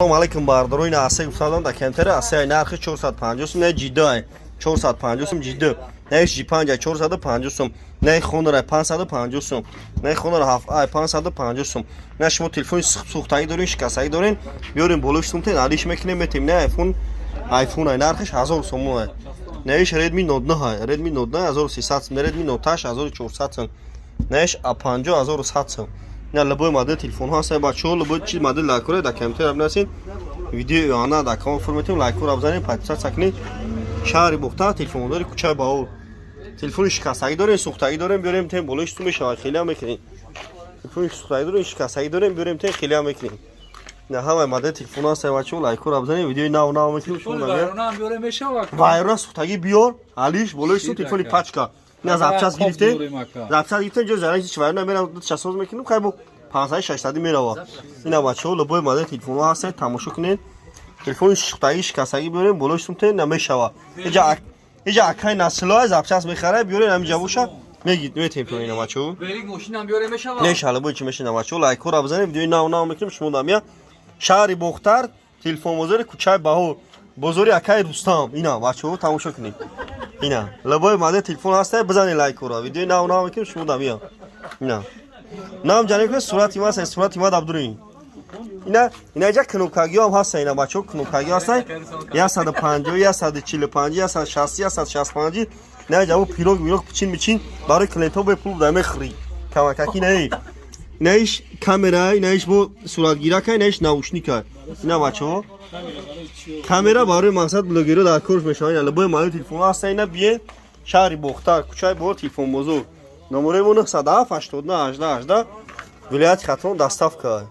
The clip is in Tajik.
Салом алейкум, бародаро. Ина асе гуфтадам да кемтара асе, нархи 450 сум, не ҷидда 450 сум ҷидда, не J5 450 сум, не Honor 550 сум, не Honor 7 550 сум. Не шумо телефони сӯхтагӣ дорин, шикастагӣ дорин, биёрем, болош сумтен, алиш мекунем, метем. Не iPhone, iPhone нархиш 1000 сомон. Неиш Redmi Note 9, Redmi Note 9 1300 сум, Redmi Note 8 1400 сум, неиш A50 1100 сум. На любой модел телефонҳо ҳастанд, бачаҳо, любой чи модел лайкура дар компютер бинасин. Видео ана дар канал форматим, лайкура бизанед, подписаться кунед. Шаҳри Бохтар, телефондори кӯчаи Баҳор. Телефони шикастагӣ дорем, сӯхтагӣ дорем, биёрем, тем, болои су мешавад, хеле ҳам мекунем. Телефони сӯхтагӣ дорем, шикастагӣ дорем, биёрем, тем, хеле ҳам мекунем. На ҳамаи модел телефонҳо ҳастанд, бачаҳо, лайкура бизанед, видеои нав нав мекунем. Шумо вайрона, сӯхтагӣ биёр, алиш, болои су телефони пачка. На запчасть гирифте, запчасть гирифте, ҷо зарани чи вайрона мерам, часоз мекунем, хай бо 500, 600 мерава. Ина бачаҳо, любой модел телефонҳо ҳастанд, тамошо кунед. Телефони сӯхтагӣ, шикастагӣ биёрем, болои сумте, намешава. Иҷа акай Насилоа запчасть мехара, биёрем, ҳамиҷа боша, мегид, метем то. Ина бачаҳо, меша, любой чи мешина. Бачаҳо, лайкҳоро бизанед, видеои нав нав мекунем. Шумо дамия шаҳри Бохтар, телефонбозори кӯчаи Баҳор, бозори акаи Рустам. Ина бачаҳо, тамошо кунед. Ина любой модел телефон ҳаста, бизанед лайкҳоро, видеои нав нав мекунем. Шумо дамия ина нам ҷанеб кунед, сурати ма, сурати ма дабдурин. Ина инаҷа кнопкагиҳо ҳам ҳаста. Ина бачаҳо, кнопкагиҳо ҳастанд, 150, 145, 160, 165. Инаҷа бо пирог мирог, пичин мичин барои клиентҳо бепул буда мехӯрӣ, камакаки наи. Инаиш камера, инаиш бо суратгирака, инаиш наушника. Ина бачаҳо, камера барои мақсад блогеро дар корш мешавад. Ина любой модел телефон ҳаста, ина бие шаҳри Бохтар, кӯчаи Бор, телефонбозор. Номерои мо 907 89 18 18, вилояти Хатлон доставка.